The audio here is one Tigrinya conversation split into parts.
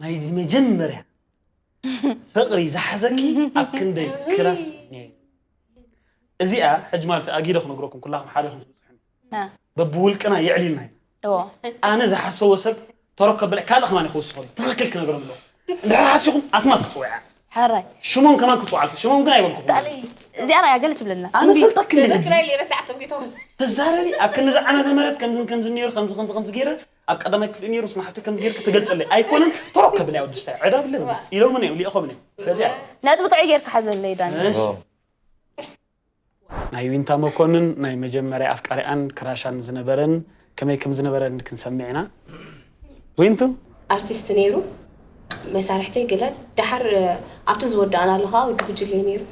ናይ መጀመርያ ፍቕሪ ዝሓዘኪ ኣብ ክንደይ ክላስ ነይሩ? እዚኣ ሕጂ ማለት ኣጊደ ክነግረኩም ኩላኹም ሓደ ኢኹም ትብፅሑኒ። እ። በብውልቅና የዕሊልና ኢና። እዎ። ኣነ ዝሓሰቦ ሰብ ተረከብ በላይ ካልእ ከማን ክውስኸሉ ትኽክል ክነግሮም ኣለዎ። እንድሕር ሓሲኹም ኣስማት ክፅውዓ ሕራይ። ሽሞም ከማን ክፅውዓልኩ ሽሞም ግን ኣይበልኩኹም። እዚኣ ራያ ገለ ትብለና። ኣነ ፈልጠክ እንዲ ሕጂ ትግራይ ሊረሳዕ ጥቢቶም ተዛረቢ ኣብ ክንዲ ዝዓመተ ምህረት ከምዚ ከምዚ ከምዚ ነይሩ ከምዚ ከምዚ ከምዚ ገይረ ኣብ ቀዳማይ ክፍሊ ነይሩ ስማሕቱ ከምዚ ገይርክ ትገልፀለይ ኣይኮነን ተረከብ በላይ ወዲ ስታይ ዕዳ ብለ ኢሎምን እዮም ሊእኾምን እዮም። በዚያ ነጥቢ ጥዑይ ጌርካ ሓዘለይ ዳኒ። እሺ። ናይ ዊንታ መኮንን ናይ መጀመርያ ኣፍቃሪኣን ክራሻን ዝነበረን ከመይ ከም ዝነበረን ክንሰምዕ ኢና። ዊንቱ ኣርቲስት ነይሩ መሳርሕተይ ገለ ደሓር ኣብቲ ዝወዳእናሉ ከዓ ወዲ ጉጅለ ነይሩ።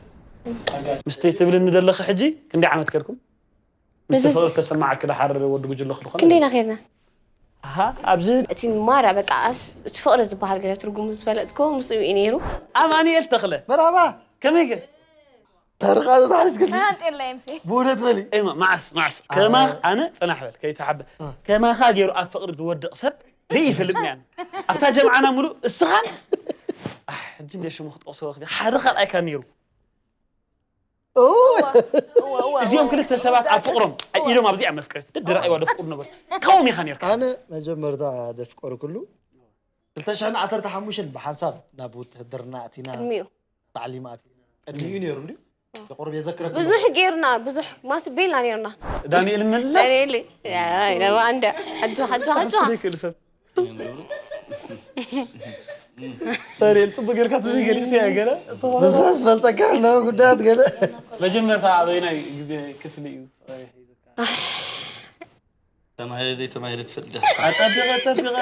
ምስተይ ትብልኒ ዘለኺ ሕጂ ክንደይ ዓመት ከድኩም? ምስ ፍቕሪ ዝተሰማዓኪ ደሓር ወዲ ጉጅለ ክልኾን ክንደይና ከድና? ኣሃ ኣብዚ እቲ ማራ በቃ ኣስ- እቲ ፍቕሪ ዝበሃል ገለ ትርጉሙ ዝፈለጥኮ ምስኡ እዩ ነይሩ። ኣማኑኤል ተኽለ መርሃባ ከመይ ገ ታርኻ ተታሒዝክል ናንጤላ ኤምሲ ብእውነት በሊ ኤማ ማዕስ ማዕስ ከማ ኣነ ጽናሕ በል ከይተሓበ ከማኻ ገይሩ ኣብ ፍቕሪ ዝወድቕ ሰብ ርኢ ይፈልጥኒ ኣነ ኣብታ ጀምዓና ሙሉእ እስኻን ኣሕ፣ ሕጂ እንደ ሽሙ ክጠቕሶ ክዲ ሓደ ካልኣይካ ነይሩ እዚኦም ክልተ ሰባት ኣብ ፍቕሮም ኢሎም ኣብዚኣ መፍቀ ደድራእይዋ ደፍቅሩ ነበርስ ካብኦም ኢኻ ነርካ ኣነ መጀመርታ ደፍቀሩ ኩሉ ክልተ ሽሕን ዓሰርተ ሓሙሽተን ብሓንሳብ ናብ ውትህድርና ኣቲና ቅድሚኡ ታዕሊም ኣቲና ቅድሚኡ ነይሩ እንድዩ የቁርብ የዘክረክ ብዙሕ ጌርና ብዙሕ ማስቤልና ኔርና ዳንኤል መለስ ዳንኤል ነባ እንደ ኣጆኻ ኣጆኻ ኣጆኻ ይክእል ሰብ ዳንኤል ጽቡቅ ጌርካ ተዘይገሊጽ ያ ገለ ብዙሕ ዝፈልጠካ ኣለዎ ጉዳያት ገለ መጀመርታ ኣበይናይ ግዜ ክፍሊ እዩ ተማሂረ ደይ ተማሂረ ትፈልጥ ዲኻ? ኣጸቢቐ ኣጸቢቐ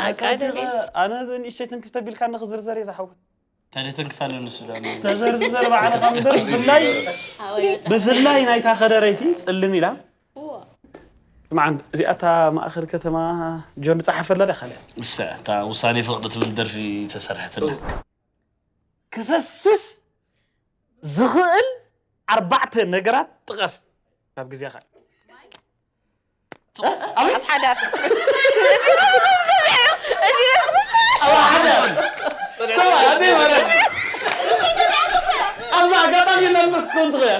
ኣጸቢቐ ኣነ ንእሽተይ ትንክፍ ተቢልካ ንኽዝርዘር እየ ዝሓወይ ታዲያ ተንክፍ ኣሎ ንሱ ዳ ተዘርዝዘር ባዕልኻ እምበር ብፍላይ ብፍላይ ናይታ ከደረይቲ ጽልም ኢላ ስምዓን እዚኣታ ማእኸል ከተማ ጆን ዝፀሓፈላ ዳ ካልያ እሳ እታ ውሳኔ ፍቕሪ ትብል ደርፊ ተሰርሐትላ ክፈስስ ዝኽእል ኣርባዕተ ነገራት ጥቀስ ካብ ግዜኻ ኣብ ሓዳር ኣብዛ ኣጋጣሚ የለን ክትኮን ትኽእል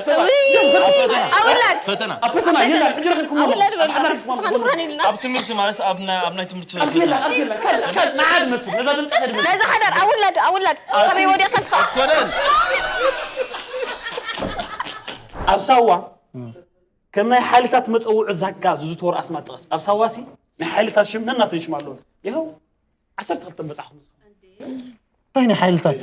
ኣውላድ ፈተና ኣብ ፈተና የለን ሕጂ ረኺብኩም ኣውላድ በሉ ስኻን ስኻን ኢልና ኣብ ትምህርቲ ማለት ኣብ ናይ ኣብ ናይ ትምህርቲ ኣብዚ የለን ኣብዚ የለን ካልእ ካልእ ንዓድ መስል ነዛ ድምፂ ከድመስል ነዚ ሓዳር ኣውላድ ኣውላድ ከመይ ወዲቕካ ንስኻ ኮነን ኣብ ሳዋ ከም ናይ ሓይልታት መፀውዒ ዛጋ ዝዝተወሩ ኣስማት ጥቐስ ኣብ ሳዋሲ ናይ ሓይልታት ሽም ነናተን ሽም ኣለዎ ይኸው ዓሰርተ ክልተ በፃኹም እንታይ ናይ ሓይልታት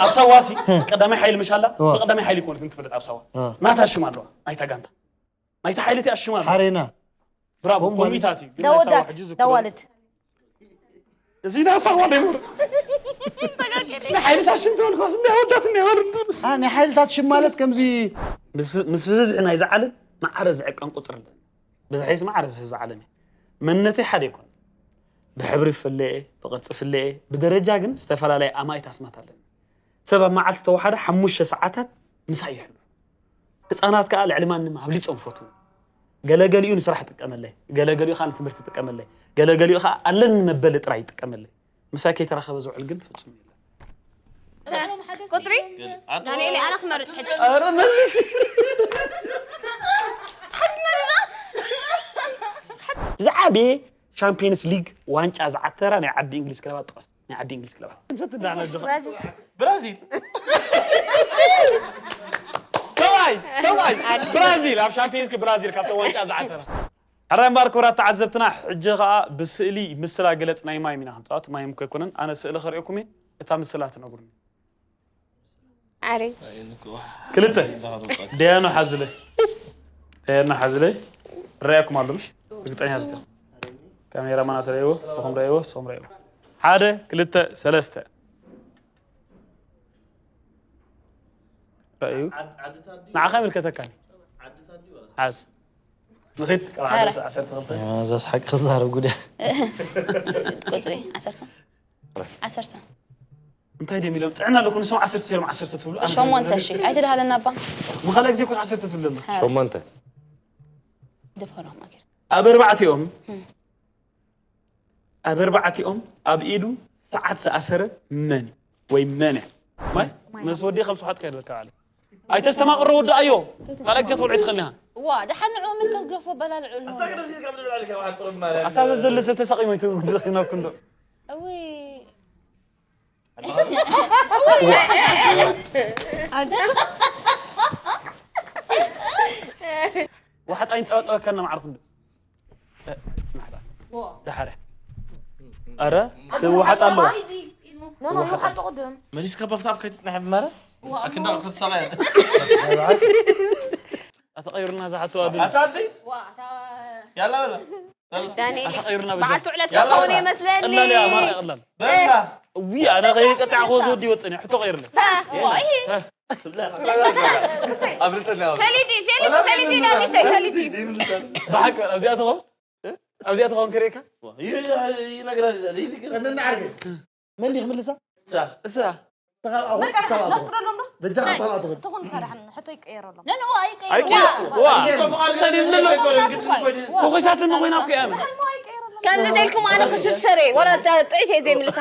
ኣብ ሳዋሲ ቀዳማይ ሓይሊ ምሻላ እዋ። ብቀዳማይ ሓይሊ ይኮነት እንትፍለጥ ኣብ ሳዋ እዋ። ናታ ሽም ኣለዋ ናይታ ጋንታ ናይታ ሓይሊ እቲኣ ሽም ኣለዋ ሓሬና ብራቮ ኮም ኮሚታት እዩ ግን ደወዳት ሕጂ ዝኮነ- ደዋልድ እዚ ናይ ሳዋ ደይሞር ናይ ሓይልታት ሽም ተበልኳስ እንዲ ኣወዳት እንዲ ወርድ አ፣ ናይ ሓይልታት ሽም ማለት ከምዚ ምስ ብብዝሒ ናይዚ ዓለም ማዕረ ዝዕቀን ቁፅሪ ኣለኒ ብዝሒስ ማዕረ እዚ ህዝቢ ዓለም እዩ መንነተይ ሓደ ይኮን ብሕብሪ ፍለየ ብቅርፂ ፍለየ ብደረጃ ግን ዝተፈላለየ ኣማኢት ኣስማት ኣለኒ ሰብ ኣብ መዓልቲ ተወሓደ ሓሙሽተ ሰዓታት ምሳይ ይሕሉ ህፃናት ከዓ ልዕሊ ማንም ኣብሊፆም ፈትዉ ገለገሊኡ ንስራሕ ይጥቀመለይ ገለገሊኡ ከዓ ንትምህርቲ ይጥቀመለይ ገለገሊኡ ከዓ ኣለኒ መበሊ ጥራይ ይጥቀመለይ ምሳይ ከይተራኸበ ዝውዕል ግን ፍፁም የለን ቁፅሪ ዳንኤል ኣነ ክመርፅ ሕጂ ኧረ መልስ ዝዓበየ ሻምፒየንስ ሊግ ዋንጫ ዝዓተራ ናይ ዓዲ እንግሊዝ ክለባት ጥቐስ ናይ ዓዲ እንግሊዝ ክለባት እንፈት እንዳነጆ ብራዚል ብራዚል ሰብኣይ ሰብኣይ ብራዚል ኣብ ሻምፒየንስ ሊግ ብራዚል ካብተን ዋንጫ ዝዓተራ ሕራይ እምበኣር ክቡራት ተዓዘብትና ሕጂ ከዓ ብስእሊ ምስላ ግለፅ ናይ ማይም ኢና ክንፃወት ማይም እኮ ኣይኮነን ኣነ ስእሊ ከርእየኩም እየ እታ ምስላ ትነግሩኒ ዓረይ ክልተ ደያኑ ሓዙለይ ደያኑ ሓዙለይ ረኣየኩም ኣሎ ምሽ ርግፀኛ ዝተ ካሜራ ማና ተረእይዎ ንስኹም ረእይዎ ንስኹም ረእይዎ ሓደ ክልተ ሰለስተ ረእዩ ንዓኻ ይምልከተካኒ ሓዝ ንኺድ ካብ ሓደ ዓሰርተ ክልተ ዘስሓቂ ክዛረብ ጉዳ ቁፅሪ ዓሰርተ ዓሰርተ እንታይ ደም ኢሎም ጥዕና ኣለኩ ንሶም ዓሰርተ ሰይሮም ዓሰርተ ትብሉ ኣነ ሸሞንተ ሺ ኣይትድሃለና እባ ንኻልእ ግዜ ኮን ዓሰርተ ትብለና ሸሞንተ ድፈሮም ኣኪር ኣብ ኣርባዕቲኦም ኣብ ኣርባዕቲኦም ኣብ ኢዱ ሰዓት ዝኣሰረ መን እዩ? ወይ መን እያ? ማይ? ምስ ወዲ ከም ሰሓት ከይድበካ ባዕለይ። ኣይተስተማቕሮ ወዲ ኣዮ። ካልእ ግዜ ትበልዑ ትኽእል ኢኻ። ዋ ደሓን ንዕኡ ምልከት ግረፎ ኣበላልዑ ኣሎ። ኣታ በዘለ ሰብ ተሳቒሞ ይትረኽብና ኩንዶ። እውይ ወሓጥ ኣይንፀባፀበካና ማዕርኩ እንዶ። እ፣ ስማዕዳ። ደሓረ። ኣረ፣ ትወሓጥ ኣለዋ። ኖ ኖ ይውሓጡ ቅድም መሊስካ ባፍታ ኣብ ከይትፅናሕ ማረ ኣክንዳ ክትሳቐ ኣተቐይሩና ዝሓተዋ ዱንያ። ኣታንተይ ያላ በላ ዳንኤል ኣተቐይሩና በጃ። በዓልቲ ዕለት ያላ ክኸውን በላ። ይመስለኒ ቀላል እያ ማርያ ቀላል። በላ እዊ ኣነ ከይቀጣዕኮ ዝወዲ ይወፅን እዩ ሕቶ ቀይርለይ። ኣብልጠና ከሊዲ ፌሊዲ ከሊዲ ዳኒተይ ከሊዲ ብሓቂ ኣብዚኣ ትኸውን ኣብዚኣ ትኸውን ክርእየካ ይነግራ መን ዲኽ ምልሳ? እሳ በጃኻ ሰብኣ ትኹን። ትኹን ሰራሕን ሕቶ ይቀየረሎም ነንዋ ይቀይር ኣይቀየር ዋ ተደለሎ ተኾይሳትኒ ኮይና እኮ እያ ኣነ ከምዚ ደልኩም ኣነ ክሽርሸር እየ ወላ ጥዒት እየ ዘይምልሳ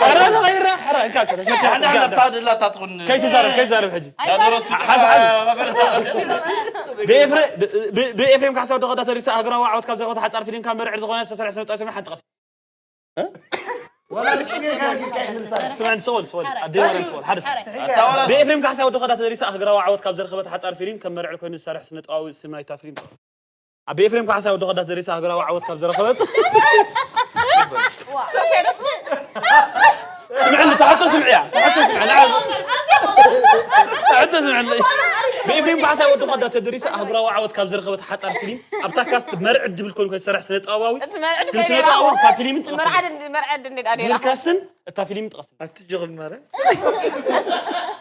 ኧረ ተቐይራ ሕራ እንካ ሓንዳ ሓንዳ ብታ ድላታ ትኹን ከይትዛረብ ከይትዛረብ ሕጂ ያደረስ ሓዝ ሓዝ ብኤፍሬ- ብ- ብ- ብኤፍሬም ካሕሳ ወዲ ኸዳ ተሪሳ ሃገራዊ ዓወት ካብ ዘረኸበት ሓፃር ፊልም ካብ መርዕድ ዝኾነ ዝተሰርሐ ስነ ጥበብ ሓንቲ ቀስ ስምዕን ሰወል ሰወል ኣደይ ማርያም ሰወል ሓደ ሰብ ብኤፍሬም ካሕሳ ወዲ ኸዳ ተሪሳ ሃገራዊ ዓወት ካብ ዘረኸበት ሓፃር ፊልም ከም መርዕድ ኮይኑ ዝሰርሕ ስነ ጥበባዊ ስም ናይታ ፊልም ኣብ ኤፍሬም ካሕሳ ወዲ ኸዳ ተሪሳ ሃገራዊ ዓወት ካብ ዘረኸበት ስምዕኒ ተሓቶ ስምዕያ ተሓቶ ስምዕያ ተሓቶ ስምዕኒ ብኤፍሬም ካሕሳ ወዲ ኸዳ ተደሪሳ ሃገራዊ ዓወት ካብ ዘረኸበት ሓፃር ፊልም ኣብታ ካስት መርዕድ ድብል ኮይኑ ዝሰርሕ ስነ ጥበባዊ እቲ መርዕድ ስነ ጥበባዊ ካብ ፊልም ጥቐስ መርዓድ እንዲ መርዓድ እንዲ ዳዴራ ዝብል ካስትን እታ ፊልም ጥቐስ ኣትጆኽም ማረ